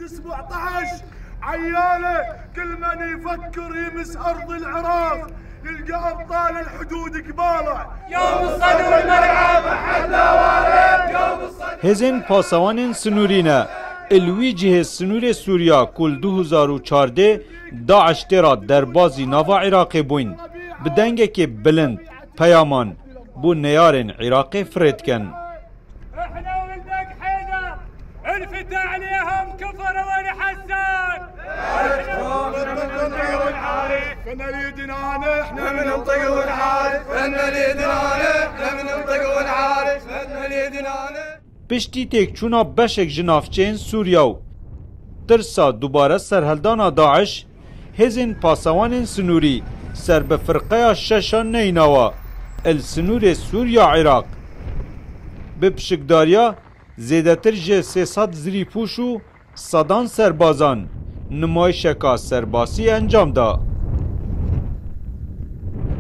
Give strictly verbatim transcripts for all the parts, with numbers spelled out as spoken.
سبعتعش عيالة، كل من يفكر يمس أرض العراق يلقى أبطال الحدود قبالة. Hêzên pasewanên sinûrî ne. Li wî cihê sinûrê Sûriya ku li du hezar û çardeh DAIŞ tê re derbazî nava Iraqê bûyn, bi dengekê bilind peyaman bo neyarên Iraqê firê dikin. احنا ولدك حيدر، انفتح عليهم كفر ونحسر. فن اليدنان احنا من نطق ونعارف، فن اليدنان احنا من نطق ونعارف، فن اليدنان. Piştî têkçûna beşek ji navçeyên Sûriya û tirsa dubare serhildana DAIŞ, hêzên pasewanên sinûrî ser bi firqeya şeşa neynawa il sinûrê Sûriya-Iraq bi pişikdariya zêdetir ji sê sed zirîpûş û sedan serbazan nimayişeka serbasî encam da.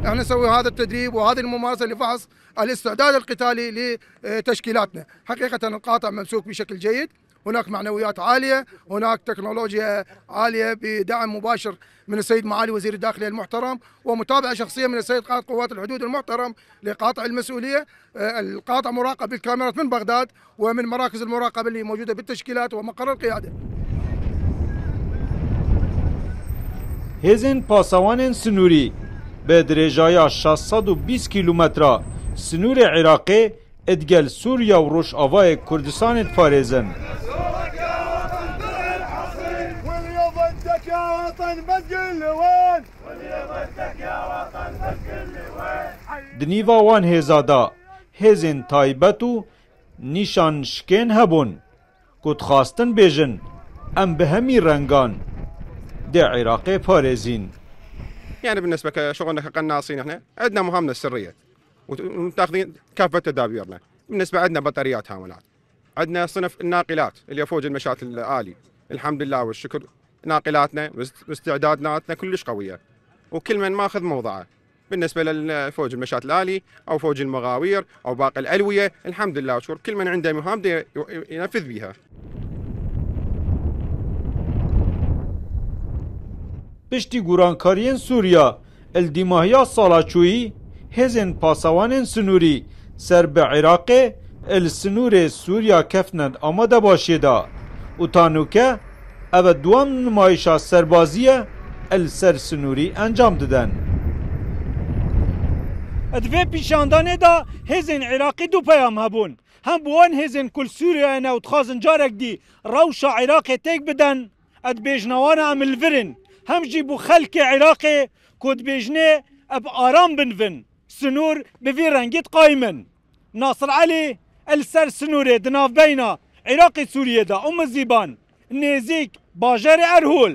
احنا نسوي هذا التدريب وهذه الممارسه لفحص الاستعداد القتالي لتشكيلاتنا. حقيقه القاطع ممسوك بشكل جيد، هناك معنويات عاليه، هناك تكنولوجيا عاليه بدعم مباشر من السيد معالي وزير الداخليه المحترم، ومتابعه شخصيه من السيد قائد قوات الحدود المحترم لقاطع المسؤوليه. القاطع مراقب بالكاميرات من بغداد ومن مراكز المراقبه اللي موجوده بالتشكيلات ومقر القياده. Hêzên pasewanên sinûrî bi dirêjaya şeş sed û bîst kîlometra sinûrê Iraqê digel Sûriya û Rojavayê Kurdistanê diparêzin. Di nîva wan hêza de hêzên taybet û nîşanşikên hebûn ku dixwastin bêjin, em bi hemî rengan dê Iraqê parêzîn. يعني بالنسبة كشغلنا كقناصين احنا عندنا مهامنا السرية ومتاخذين كافة تدابيرنا. بالنسبة عندنا بطاريات هاونات، عندنا صنف الناقلات اللي فوج المشاة الآلي، الحمد لله والشكر، ناقلاتنا واستعداداتنا كلش قوية، وكل من ماخذ موضعه. بالنسبة للفوج المشاة الآلي أو فوج المغاوير أو باقي الألوية، الحمد لله والشكر، كل من عنده مهام دي ينفذ بيها. Piştî gorankariyên Sûriya, li dîmahiya sala çûyî hêzên pasewanên sinûrî ser bi Iraqê li sinûrê Sûriya keftin amadebaşiyê de û ta nûke ev e duwem nimayişa serbazî ye li ser sinûrî encam didin. Di vê pîşandanê de hêzên Iraqî du peyam hebûn. Hem bi wan hêzên ku li Sûriyeyê ne û dixwazin carek dî rewşa Iraqê têk bidin, dibêjina wan em li vir in. Hem jî bo xelkê Iraqê ku dibêjinê bi aram binivin. Sinûr bi vî rengî diqayimin. Nasir Elî, li ser sinûrê di navbeyna Iraqê Sûriyê de û Mizîban, nêzîk bajarê Erhûl.